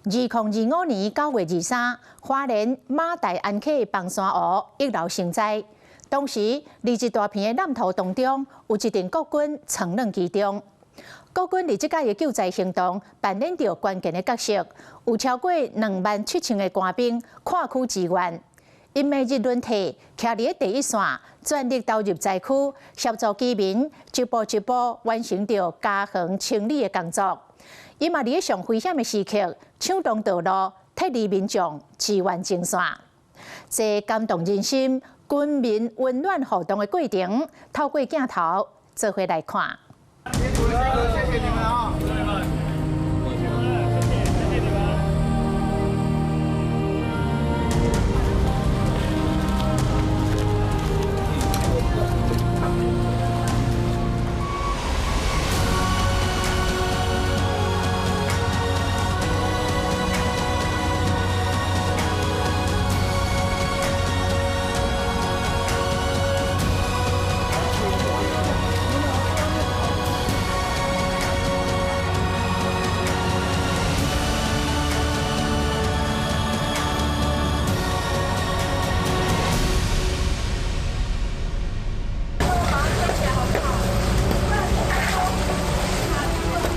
2025年9月23，花蓮馬大安溪枋山湖溢流成災。當時，佇一大片的爛土當中，有一陣國軍藏匿其中。國軍佇這擺的救災行動扮演著關鍵的角色，有超過27,000个官兵跨區支援，𪜶每日輪替，徛佇咧第一線，全力投入災區，協助居民一步一步完成著家園清理的工作。伊嘛佇咧上危險的時刻，搶通道路，撤離民眾，支援前線。這感動人心、軍民溫暖互動的過程，透過鏡頭做伙來看。謝謝你們啊！謝謝你們。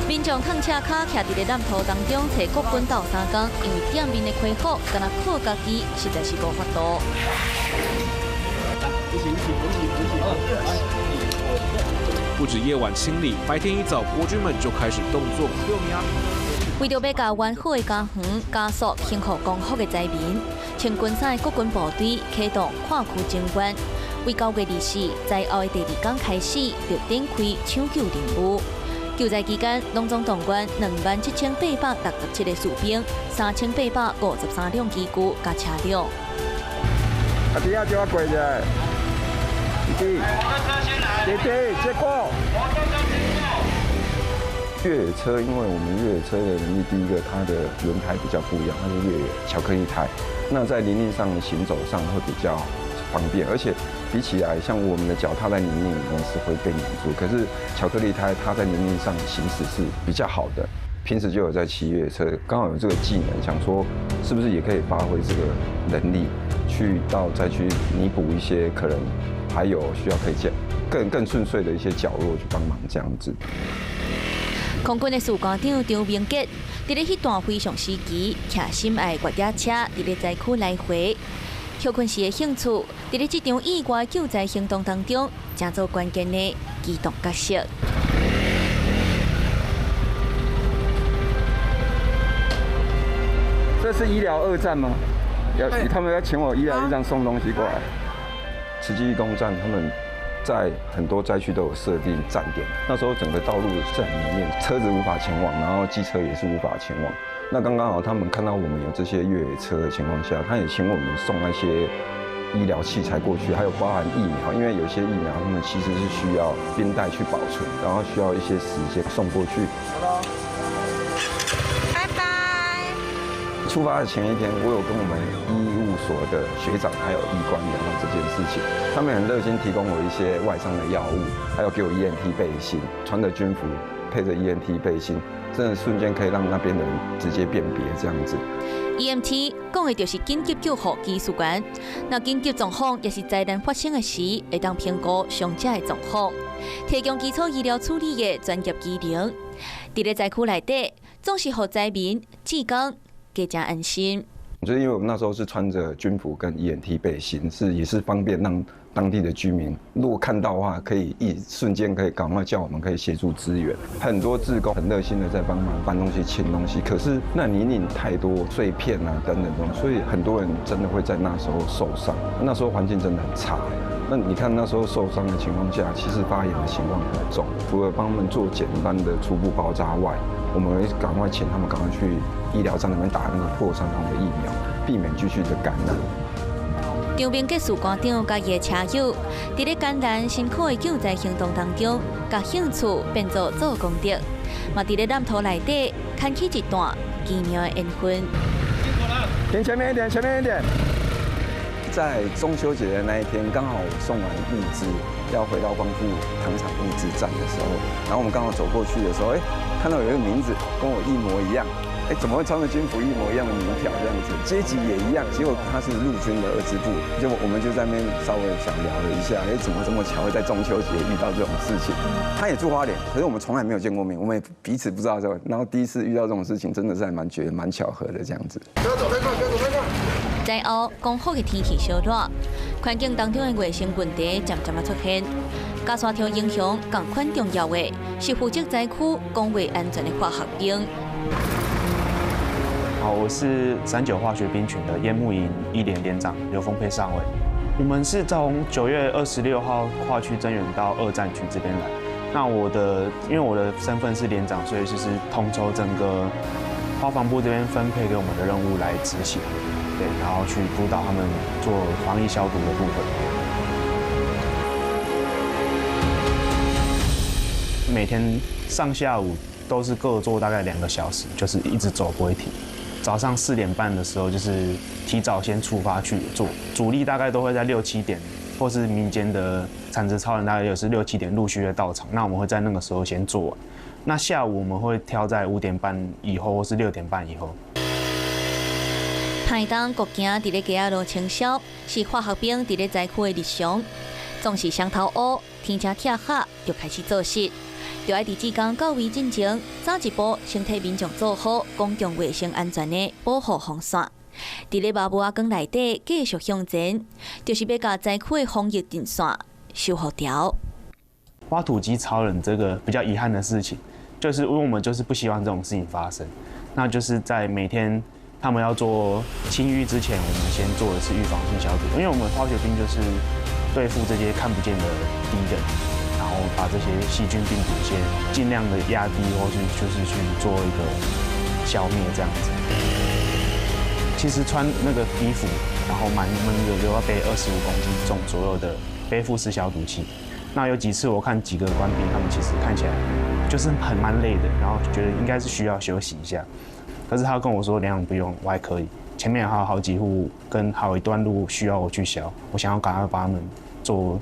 民眾褪車跤徛佇咧爛土當中，揣國軍鬥相共，因為店面的開火，敢若靠家己，實在是無法度。不止夜晚清理，白天一早，國軍們就開始動作。為著欲共完好的家園加速恢復光復的災民，穿軍衫的國軍部隊啟動跨區增援。為9月24災後的第二天開始，就展開搶救任務。救災期間，攏總動員27,867个士兵，3,853輛機具佮車輛。阿弟啊，叫我過來。弟弟，弟弟，接過。越野車，因為我們越野車的能力，第一個它的輪胎比較不一樣，它是越野巧克力胎，那在泥濘上行走上會比較方便，而且比起來，像我們的腳踏在泥濘裡面是會被黏住，可是巧克力胎它在泥濘上行駛是比較好的。平時就有在騎越野車，剛好有這個技能，想說是不是也可以發揮這個能力，去到再去彌補一些可能還有需要可以建更順遂的一些角落去幫忙這樣子。空軍的士官長張明傑，佇咧彼段非常時期，騎心愛越野車佇咧災區來回。歇睏時的興趣，佇咧這場意外救災行動當中，成做關鍵的機動角色。這是醫療二戰嗎？要他們要請我醫療二戰送東西過來。慈濟義工站他們在很多災區都有設定站點，那時候整個道路是很泥濘，車子無法前往，然後機車也是無法前往。那剛剛好，他們看到我們有這些越野車的情況下，他也請我們送那些醫療器材過去，還有包含疫苗，因為有些疫苗他們其實是需要冰袋去保存，然後需要一些時間送過去。拜拜。出發的前一天，我有跟我們醫務所的學長還有醫官聊到這件事情，他們很熱心提供我一些外傷的藥物，還有給我 EMT 背心，穿着軍服配着 EMT 背心。真的瞬間可以讓那邊的人直接辨別這樣子。 EMT 講的就是緊急救護技術員。若緊急狀況抑是災難發生的時，會當評估傷者的狀況，提供基礎醫療處理的專業技能。佇咧災區內底，總是予災民、志工加誠安心。就是因為我們那時候是穿着軍服跟 EMT 背心，是也是方便讓當地的居民，如果看到的話，可以一瞬間可以趕快叫我們，可以協助支援。很多志工很熱心的在幫忙搬東西、清東西，可是那泥濘太多碎片啊等等的，所以很多人真的會在那時候受傷。那時候環境真的很差。那你看那時候受傷的情況下，其實發炎的情況很重。除了幫他們做簡單的初步包紮外，我們會趕快請他們趕快去醫療站那邊打那個破傷風的疫苗，避免繼續的感染。張明傑士官長佮伊的車友，佇咧艱難辛苦的救災行動當中，共興趣變做做功德，嘛佇咧爛土內底牽起一段奇妙的緣分。停前面一點，前面一點。在中秋節的那一天，剛好我送完物資，要回到光復糖廠物資站的時候，然後我們剛好走過去的時候，哎，看到有一個名字跟我一模一樣，哎，怎麼會穿着軍服一模一樣的名條這樣子？階級也一樣，結果他是陸軍的二支部，就我們就在那邊稍微小聊了一下，哎，怎麼這麼巧會在中秋節遇到這種事情？他也住花蓮，可是我們從來沒有見過面，我們也彼此不知道這個。然後第一次遇到這種事情，真的是還蠻覺得蠻巧合的這樣子。不要走太快，不要走太快。災後，光復的天氣燒熱，環境當中的衛生問題漸漸仔出現。佮山潮影響仝款重要的是負責災區公衛安全的化學兵。好，我是39化學兵群的煙幕營一連連長劉豐佩上尉。我們是從9月26號跨區增援到二戰區這邊來。那因為我的身份是連長，所以就是統籌整個花防部這邊分配給我們的任務來執行，對，然後去督導他們做防疫消毒的部分。每天上下午都是各做大概2個小時，就是一直走不會停。早上4點半的時候，就是提早先出發去做，主力大概都會在6、7點，或是民間的產值超人大概也是6、7點陸續的到場。那我們會在那個時候先做完。那下午我們會挑在5點半以後，或是6點半以後。屏東國境佇咧街仔路清消，是化學兵佇咧災區的日常。總是雙頭烏，天正拆下就開始做事。就愛佇志工到位進前，早一步先替民眾做好公共衛生安全的保護防線。佇咧麻布仔光內底繼續向前，就是欲共災區的防疫陣線修復掉。挖土機超人這個比較遺憾的事情，就是因為我們就是不希望這種事情發生。那就是在每天他們要做清淤之前，我們先做的是預防性消毒，因為我們化學兵就是對付這些看不見的敵人。然後把這些細菌、病毒先盡量的壓低，或是就是去做一個消滅這樣子。其實穿那個衣服，然後蠻悶熱，就要背25公斤重左右的背負式消毒器。那有幾次我看幾個官兵，他們其實看起來就是很蠻累的，然後覺得應該是需要休息一下。可是他跟我說：“連長不用，我還可以。前面還有好幾戶跟好一段路需要我去消，我想要趕快把他們做，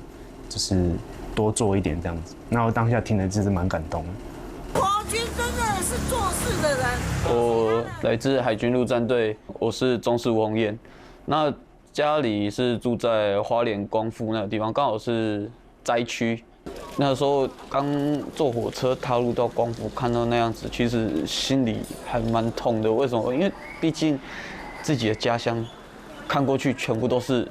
就是多做一點這樣子。”那我當下聽了其實蠻感動的。國軍真的是做事的人。我來自海軍陸戰隊，我是中士吳宏彦。那家裡是住在花蓮光復那個地方，剛好是災區。那時候剛坐火車踏入到光復，看到那樣子，其實心裡還蠻痛的。為什麼？因為畢竟自己的家鄉，看過去全部都是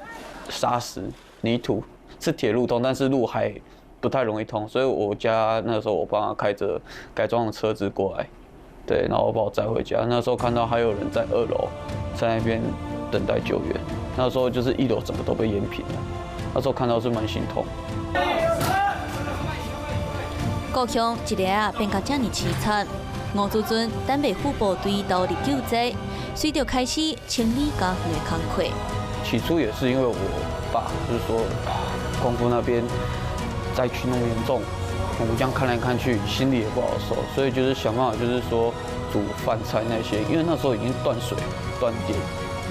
沙石泥土，是鐵路通，但是路還不太容易通，所以我家那時候我爸媽開着改裝的車子過來，對，然後把我載回家。那時候看到還有人在2樓，在那邊等待救援。那時候就是1樓整個都被淹平了，那時候看到是蠻心痛。故鄉一下仔變甲遮爾淒慘，吳祖尊等袂赴部隊投入救災，隨著開始清理家園的工課。起初也是因為我爸就是說，光復那邊災區那麼嚴重，我們這樣看來看去，心裡也不好受，所以就是想辦法，就是說煮飯菜那些，因為那時候已經斷水斷電，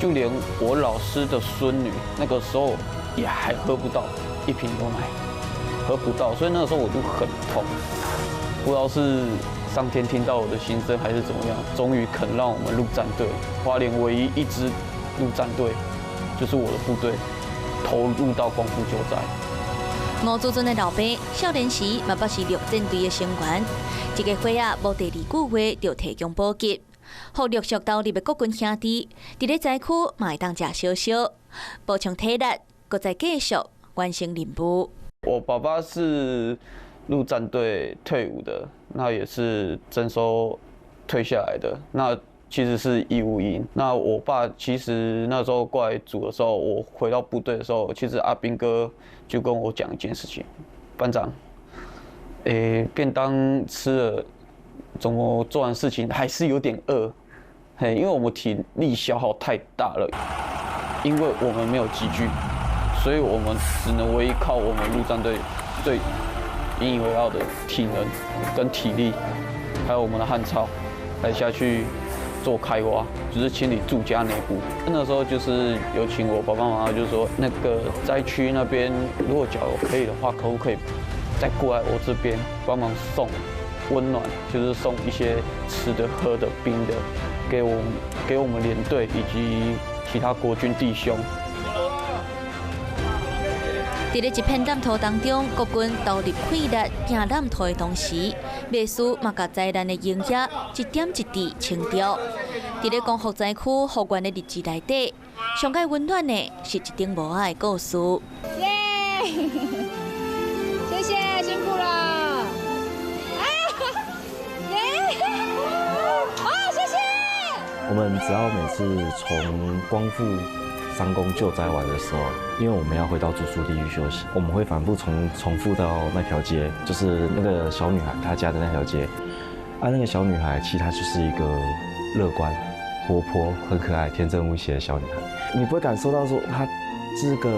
就連我老師的孫女那個時候也還喝不到一瓶牛奶，喝不到，所以那個時候我就很痛，不知道是上天聽到我的心聲還是怎麼樣，終於肯讓我們陸戰隊，花蓮唯一一支陸戰隊，就是我的部隊，投入到光復救災。吳祖尊的老爸少年時嘛捌是陸戰隊的成員，一个火仔無第二句話就提供補給，予陸續投入的國軍兄弟，佇咧災區嘛會當食燒燒，補充體力，閣再繼續完成任務。我爸爸是陸戰隊退伍的，那也是徵收退下來的，那其實是義務役。那我爸其實那時候過來組的時候，我回到部隊的時候，其實阿兵哥就跟我講一件事情，班長，便當吃了，怎麼做完事情還是有點餓，嘿，因為我們體力消耗太大了，因為我們沒有機具，所以我們只能唯一靠我們陸戰隊最引以為傲的體能跟體力，還有我們的汗操，來下去做開挖，就是清理住家內部。那時候就是有請我爸爸媽媽，就是說那個災區那邊，如果假如可以的話，可不可以再過來我這邊幫忙送溫暖，就是送一些吃的、喝的、冰的給我們連隊以及其他國軍弟兄。佇咧一片爛土當中，國軍投入氣力行爛土的同時，密斯嘛共災難的陰影一點一滴清掉。佇咧光復災區復原的日子內底，上蓋溫暖的是一頂帽仔的故事。耶！謝謝，辛苦了。啊！耶！啊！謝謝。我們只要每次從光復三公救災完的時候，因為我們要回到住宿地去休息，我們會反覆重複到那條街，就是那個小女孩她家的那條街。啊，那個小女孩其實她就是一個樂觀、活潑、很可愛、天真無邪的小女孩。你不會感受到說她是個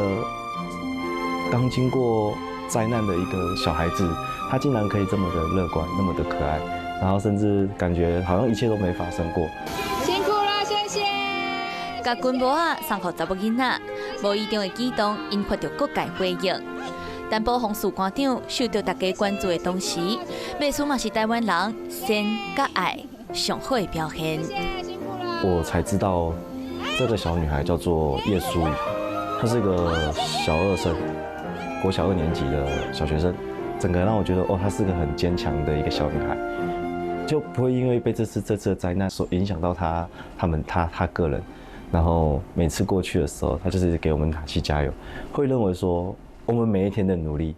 剛經過災難的一個小孩子，她竟然可以這麼的樂觀，那麼的可愛，然後甚至感覺好像一切都沒發生過。辛苦了，謝謝。共軍帽仔送予查某囡仔，無意中的舉動引發著各界回應。陳寶宏士官長受到大家關注的同時，密斯嘛是台灣人善佮愛上好的表現。我才知道這個小女孩叫做葉淑宇，她是個小二生，國小二年級的小學生。整個讓我覺得，哦，她是個很堅強的一個小女孩，就不會因為被這次的災難所影響到她、他們、她、她個人。然後每次過去的時候，她就是給我們打氣加油，會認為說我們每一天的努力，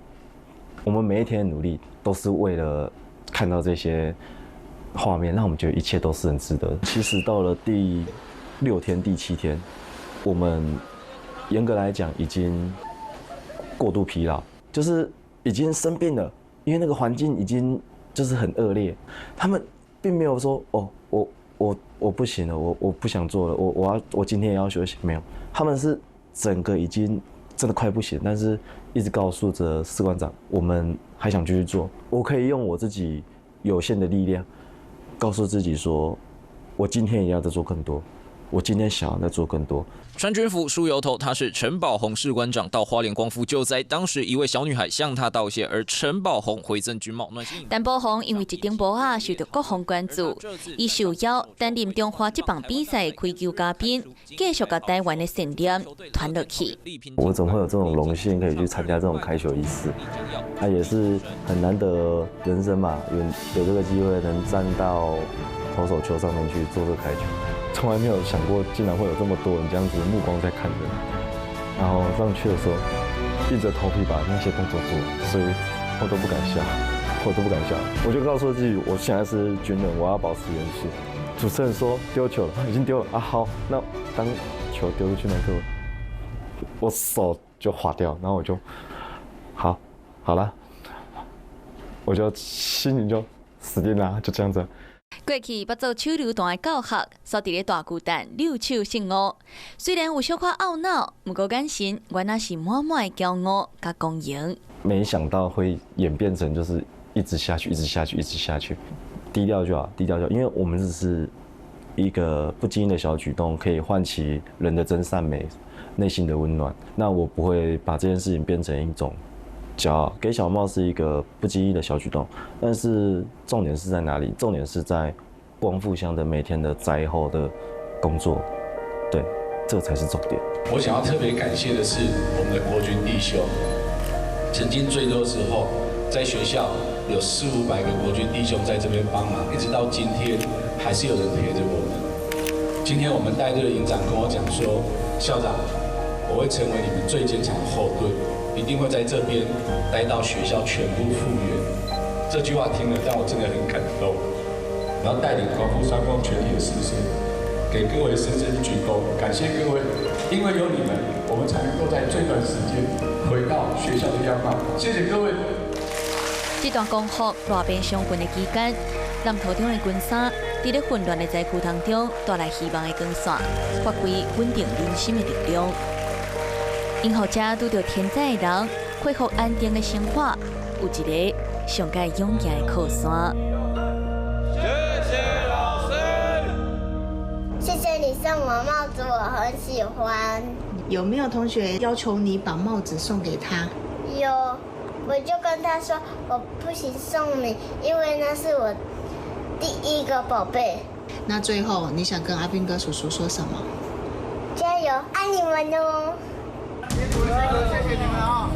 我們每一天的努力都是為了看到這些畫面，讓我們覺得一切都是很值得。其實到了第六天、第七天，我們嚴格來講已經過度疲勞，就是已經生病了，因為那個環境已經就是很惡劣。他們並沒有說哦，我不行了，我不想做了，我今天也要休息。沒有，他們是整個已經真的快不行，但是一直告訴着士官長，我們還想繼續做。我可以用我自己有限的力量，告訴自己說，我今天也要再做更多。我今天想要再做更多。穿軍服梳油頭，他是陳寶宏士官長到花蓮光復救災，當時一位小女孩向他道謝，而陳寶宏回贈軍帽暖心。陳寶宏因為一頂帽仔受到各方關注，伊受邀擔任中華職棒比賽的開球嘉賓，繼續共台灣的善念傳落去。我怎麼會有這種榮幸可以去參加這種開球儀式？那也是很難得人生嘛，有這個機會能站到投手丘上面去做這個開球。從來沒有想過，竟然會有這麼多人這樣子目光在看着，然後上去的時候，硬着頭皮把那些動作做，所以我都不敢笑，我都不敢笑。我就告訴自己，我現在是軍人，我要保持嚴肅。主持人說丟球了，已經丟了啊！好，那當球丟出去那刻，我手就滑掉，然後我就，好，好了，我就心裡就死定了，就這樣子。過去捌做手榴彈的教學，煞佇咧大巨蛋遛手勝誤。雖然有小可懊惱，毋過眼神原來是滿滿的驕傲佮光榮。沒想到會演變成就是一直下去，一直下去，一直下去。低調就好，低調就好，因為我們只是一個不經意的小舉動，可以喚起人的真善美、內心的溫暖。那我不會把這件事情變成一種驕傲。給小帽是一個不經意的小舉動，但是重點是在哪裡？重點是在光復鄉的每天的災後的工作，對，這才是重點。我想要特別感謝的是我們的國軍弟兄，曾經最多時候在學校有四五百個國軍弟兄在這邊幫忙，一直到今天還是有人陪着我們。今天我們帶隊的營長跟我講說，校長，我會成為你們最堅強的後盾，一定會在這邊待到學校全部復原。這句話聽了讓我真的很感動。然後帶領光復三公全體的師生，給各位深深鞠躬，感謝各位，因為有你們，我們才能夠在最短時間回到學校的樣貌。謝謝各位。這段光復熱變傷軍的期間，南投中的軍衫，佇咧混亂的災區當中，帶來希望的光線，發揮穩定人心的力量。𪜶予遮拄著天災的人恢復安定的生活，有一个上蓋勇健的靠山。謝謝老師，謝謝你送我帽子，我很喜歡。有沒有同學要求你把帽子送給他？有，我就跟他說我不行送你，因為那是我第一個寶貝。那最後你想跟阿兵哥叔叔說什麼？加油，愛你們哦！謝謝你們啊！